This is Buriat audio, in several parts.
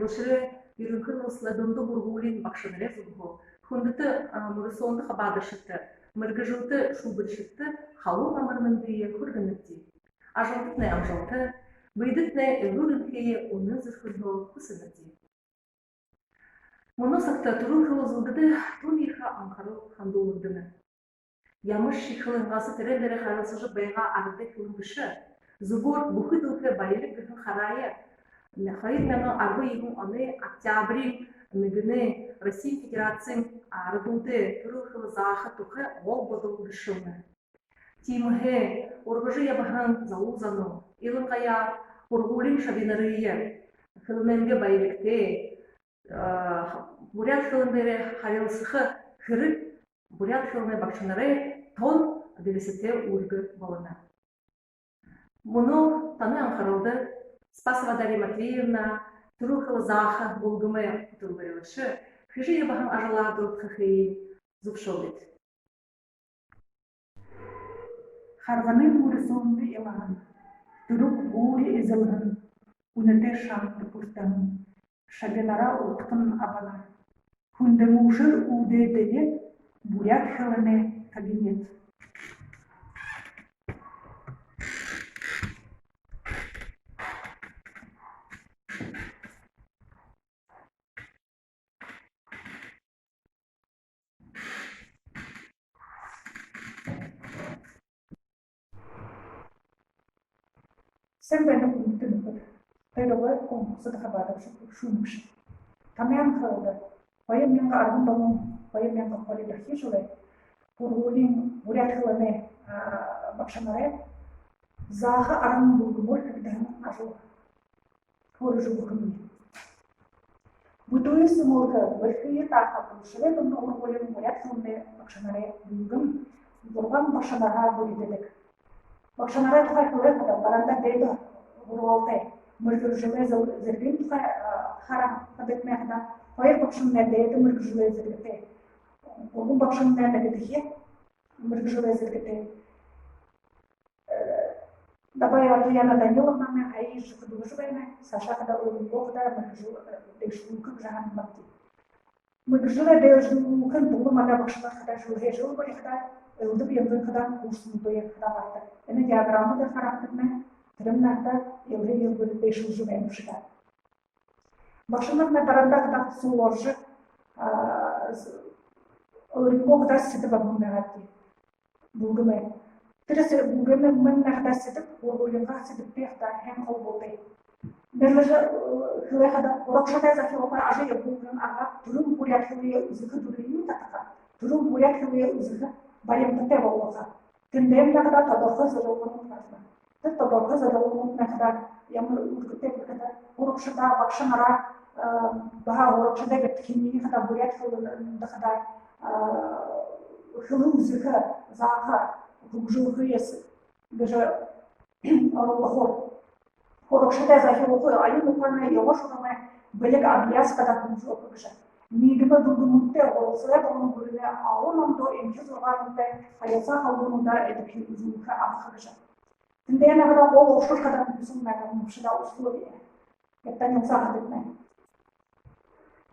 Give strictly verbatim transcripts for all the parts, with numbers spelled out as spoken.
Бэлшэрэй юрэнхы нууцлай дунда һургуулиин багшанарай зүгһөө хүндэтэ, а, мүрысөөндэ хабаадагшадта, мэргэжэлтэ шүүбэригшэдтэ халуун амар мэндые хүргэнэбди. Ажалтатнай амжалта, бэедэтнай элүүр энхые үнэн зүрхэнһөө хүсэнэбди. Мүнөө сагта түрэл хэлэ үзэлгэдэ тон ехэ анхарал хандуулагдана. Ямаршье хэлэн ганса тэрэн дээрэ харилсажа байгаа арадай хэлэн бэшэ. Зүбөөр бүхы дэлхэй баялиг гэһэн хараае, хоёр мянга арбан юһэн оной октябриин нэгэнэй Россиин Федерациин арадуудай түрэл хэлэ зааха тухай гол бодол гэшэлнэ. Тиимэһээ ургажа ябаһан залуу зоноо, илангаяа һургуулиин шабинарые хэлэнэйнгээ баялигтай, а, буряад хэлэн дээрэ харилсаха хэрэг буряад хэлэнэй багшанарай тон дэбисэтэй үүргэ болоно. Мүнөө танай анхаралда Спасова Дарья Матвеевна түрэл хэлэ зааха бүлгэмэй хүтэлбэрилэгшэ хэжэ ябаһан ажалаа дурадхахые зүбшөөгыт. Харганын мүрысөөндэ илаһан, түрэл гүүри эзэлһэн, үнэтэй шамда бүртэһэн, шабинараа угтан абана. Хүндэ мүшэр үүдээ дэнэ буряад хэлэнэй кабинет. Сайн байна, хүндэтэ нүхэд. Тойрогой конкурсдо хабаадагша, шүүмэгшэ. Танай анхаралда хоёр мянга арбан долоон, хоёр мянга хорин дахин жэлэй һургуулиин буряад хэлэнэй, а, багшанарай зааха арган бүлгэмөөр хэгдэһэн ажал хөөрэжэ үгэхэмни. Бүтэһэн мүнхэ бэрхэ тааха Бэлшэрэй дунда һургуулиин буряад хэлэнэй багшанарай бүлгэм зургаан багшанарһаа бүридэдэг. Багшанарай тухай хэлэхэдэ, барандаа дээдэ һургаалтай, мэргэжэлэй зэр-, зэргын тухай, а, харахадатнай хадаа, хоёр багшамнай дээдэ мэргэжэлэй зэргэтэй, гурбан багшамнай нэгэдэхи мэргэжэлэй зэргэтэй. Э, Дабаева Татьяна Даниловнамнай һая жэл хүдэлжэ байна. Саашаа хадаа өөрынгөө хадаа мэргэжэл, э, дээшэлүүлхэ гэжэ һананабди. Мэргэжэлээ дээшэлүүлхын тула манай багшанар хадаа жэлһээ жэл бүри хадаа элдэб янзын хадаа курснуудые хадаа гаргадаг. Энэ диаграмма дээрэ харахадатнай, тэрэмнай хадаа жэлһээ жэл бүри дээшэлжэ байна бшуу даа. Багшанарнай барандаа хадаа сугларжа, а, с-, өөрынгөө хадаа сэдэб абаһан байгаабди. Бүлгэмэй. Тэрэ сэ-, бүлгэмэй хадаа сэдэб, һургуулиингаа сэдэбтэй хадаа һайн холбоотой. Нэрлэжэ, э, хэлэхэдэ, һурагшадай захиргаалта ажал ябуулгын арга түрэл буряад хэлые үзэхэ дүрые татаха, түрэл буряад хэлые үзэхэ баримтатай болгохо. Тэндэмнай хадаа тодорхой зорилгонууд гарана. Тэрэ тодорхой зорилгонууднай хадаа ямар үүргэтэй гэхэдэ, һурагшадаа, багшанараа, э, баһа һурагшадай гэхэ хэмжээндэ хадаа буряад хэлэндэ хадаа, э, хэлэ үзэхэ, зааха, хүгжөөхэ ёһо гэжэ оролдохо. Һурагшадай захиргаалта, оюун ухаанай, ёһо шурамай бэлиг, абьяас хадаа хүгжөөхэ гэжэ. Ниигэмэй бүлгэмүүдтэй, һуралсалай болон гүрэнэй олон ондоо эмхи зургаануудтай харилсаа холбоонуудаа эдэбхилүүлжэ абаха гэжэ. Тэндэмнай хадаа гол ушар хадаа хүсэн байгаа юм бшуу даа, условия. Эдэ танилсахадатнай.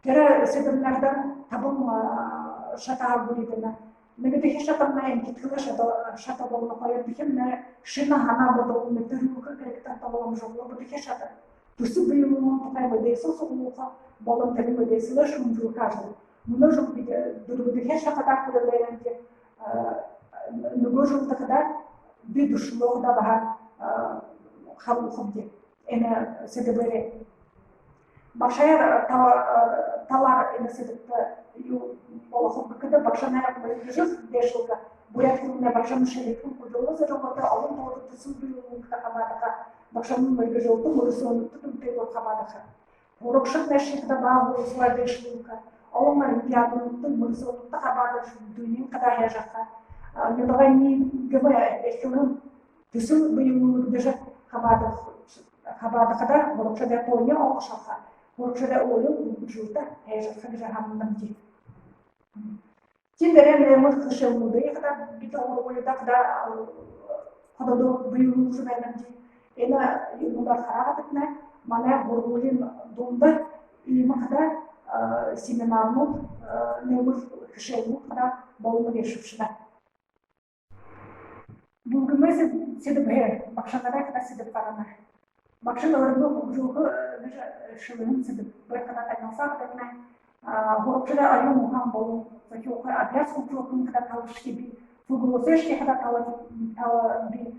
Тэрэ сэдэбнай хадаа табан, а, шатаһаа бүридэнэ. Нэгэдэхи шатамнай эмхидхэлэй шата, шата болоно, хоёрдохимнай шэнэ һанаа бодол, мэдэрүүлхэ хэрэгтэ тохиолдоно. Гурбадахи шата түсэб бэелүүлгын тухай мэдээсэл суглуулха болон тэрэ мэдээсэлээ шүүмжэлхэ ажал. Мүнөө жэл бидэ дүрбэдэхи шатада хүрэлээрэнди, а, нүгөө жэлдэ хадаа би дүршэлөө хадаа баһа, а, хаб-, хабхабди энэ сэдэбээрээ. Багшаар тала-, талаар энэ сэдэбтэ юу болохоб гэхэдэ, багшанарай мэргэжэл дээшэлхэ, буряад хэлэнэй багшанарай шэлээгдэһэн хүдэлмэри зорилготой олон тоодо түсэб бэелүүлгэдэ хабаадаха, багшанарай мэргэжэлтэ мүрысөөнүүдтэ дүнтэйгөөр хабаадаха. Һурагшаднай шэдэ баһа һуралсалаа дээшэлүүлхэ, олон олимпиадуудта, мүрысөөнүүдтэ хабаадажа, дүниин хадаа һайжарха, а, нютагай ниигэмэй эрхилһэн түсэб бэелүүлэгдэжэ хабаадах-, хабаадахада һурагшадай тоонай олошорхо, һурагшадай өөрын хүгжэлтэ һайжарха гэжэ һананабди. Тиин дээрээ нэмэр хэшээлнүүдые хадаа бидэ һургуулида хадаа, а, хододоо бэелүүлжэ байнабди. Энэ юумэндэ харахадатнай, манай һургуулиин дунда иимэ хадаа семинарнууд, нэмэр хэшээлнүүд хадаа болоно гээшэ бшуу даа. Бүлгэмэй сэд-, сэдэбһээ багшанарай хадаа сэдэб гарана. Багшын өөрынгөө хүгжөөхэ гэжэ шэлэһэн сэдэбээр хадаа танилсаа хадаа, һурагшадай оюун ухаан болон зохёохы абьяас хүгжөөхын хадаа талашье бии, хүгжөөхын хадаа тала-, тала бии.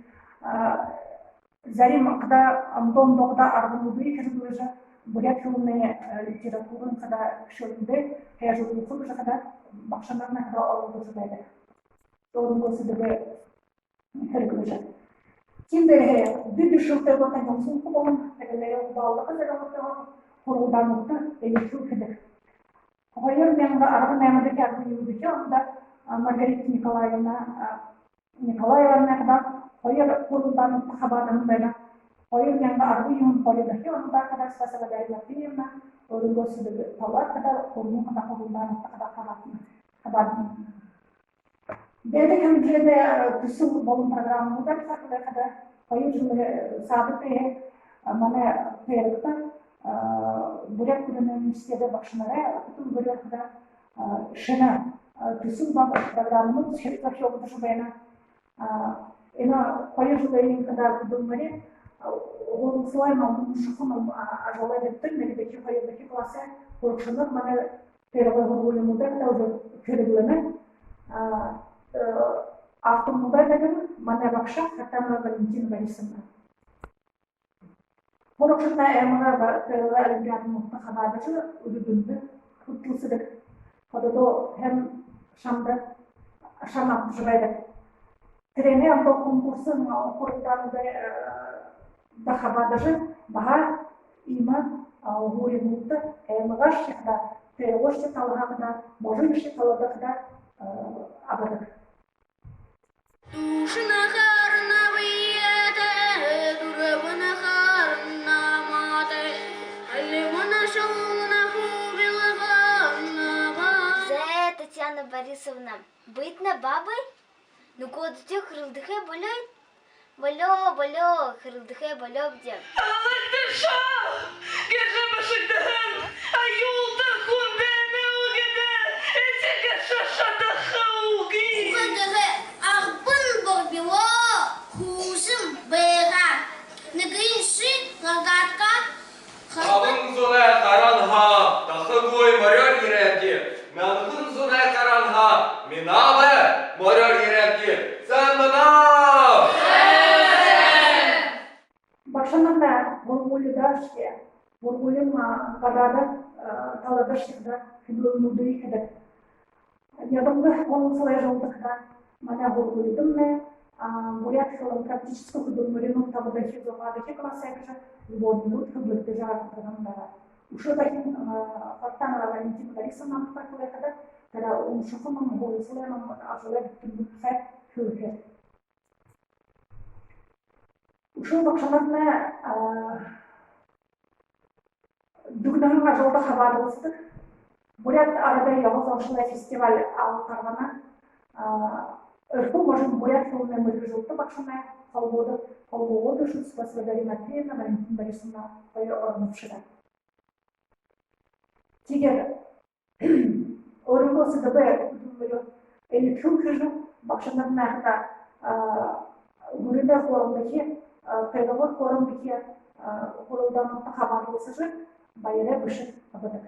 Зарим хадаа ондоо ондоо хадаа аргануудые хэрэглэжэ, буряад хэлэнэй, литературын хадаа шэлэндээ хайжууруулха гэжэ хадаа багшанарнай хадаа оролдожо байдаг. Өөрынгөө сэдэбээ хэрэглэжэ. Тиимэ дээрээ дүрбэн шэлтэй болон танилсуулха болон тэгэлээрээ хубаалдаха зорилготой һургуулиудта элирхийлхэдэг. Хоёр мянга арбан наймадахи, арбан юһэдэхи ондо Маргарита Николаевна, Николаевна хадаа хоёр һургуулиудта хабаадаһан байна. Хоёр мянга арбан юһэн, хоридохи ондо хадаа Спасова Дарья Матвеевна өөрынгөө сэдэб талаар хадаа, һургуулиин хадаа һургуулиудта хадаа хабаадана. Хабаадана. Дээдэ хэмжээнэй түсэл болон программануудаар хадаа хоёр жэлэй саада тээ манай тойрогто Буряад гүрэнэй университедэй багшанарай хүтэлбэрилгын хадаа шэнэ түсэл ба программанууд зохёогдожо байна. Энэ хоёр жэлэй хадаа хүдэлмэри һуралсалай ном, уншаха ном ажалай дэбтэр, нэгэдэхи, хоёрдохи классай һурагшанар манай тойрогой һургуулинуудаар хадаа уже хэрэглэнэ. Автор мудай даган манай багша Хартанова Валентина Борисовна. Һурагшаднай аймагай ба тойрогой олимпиадануудта хабаадажа, үрэ дүндэ хүртэлсэдэг. Хододоо һайн шанда шан абтажа байдаг. Тэрэнэй ондоо конкурсын һургуулиудаар хабаадажа, баһа иимэ һуурингуудта аймагайшье хадаа, тойрогойшье талаһаа хадаа, можыньшье талада хадаа абадаг. Тушина харна бэетэй, дүрбэн харна маатай, альмана шоуна хубилганна ба. Зэ, Татьяна Борисовна, битнай баабай, нүгөөдэхи хэрэлдэхэ болёо. Болёо, болёо, хэрэлдэхэ болёобди. Алагдаша гэжэ бэшэгдэһэн аюултай хүн байна гү гэхэдэ, этигэшэ шадаха үгы. Үгы гэхэ, арбан борбилоо, хүсэн байгаа. Нэгэншье гаргадаггүй. Табан зуунай харанһаа дахагүй морёор ерээбди. Мянган зуунай харанһаа минаабай морёор ерээбди. Сайн байна! Багшанарнай һургуулидаашье, һургуулиин гадаада таладашье хадаа хүдэлмэри хэдэг. Ядамга һуралсалай жэлдэ хадаа манай һургуулидамнай буряад хэлэн практическа хүдэлмэринүүд табадахи, зургаадахи классай гэжэ сборнигууд хэблэгдэжэ гарадаг байгаа. Үшөө дахин Хартанова Валентина Борисовна тухай хэлэхэдэ, тэрэ уншаха ном, һуралсалай ном ажалай дэбтэрнүүд тухай хэлэхэ. Үшөө багшанарнай дүгнэһэн ажалда хабаадалсадаг. Буряад арадай ябал заншалай фестиваль алтаргана. Эрхүү можын буряад хэлэнэй мэргэжэлтэ багшанарай холбоодо, холбоодо шүтс басагад Дарья Матвеевна, Валентина Борисовна хоёр оронобшо даа. Тиигээд өөрынгөө сэдэбэй хүдэлмэри элирхийлхэжэ, багшанарнай хадаа гүрэнэй хоорондохи, тойрогой хоорондохи һургуулиудта хабаадалсажа, баярай бэшэг абадаг.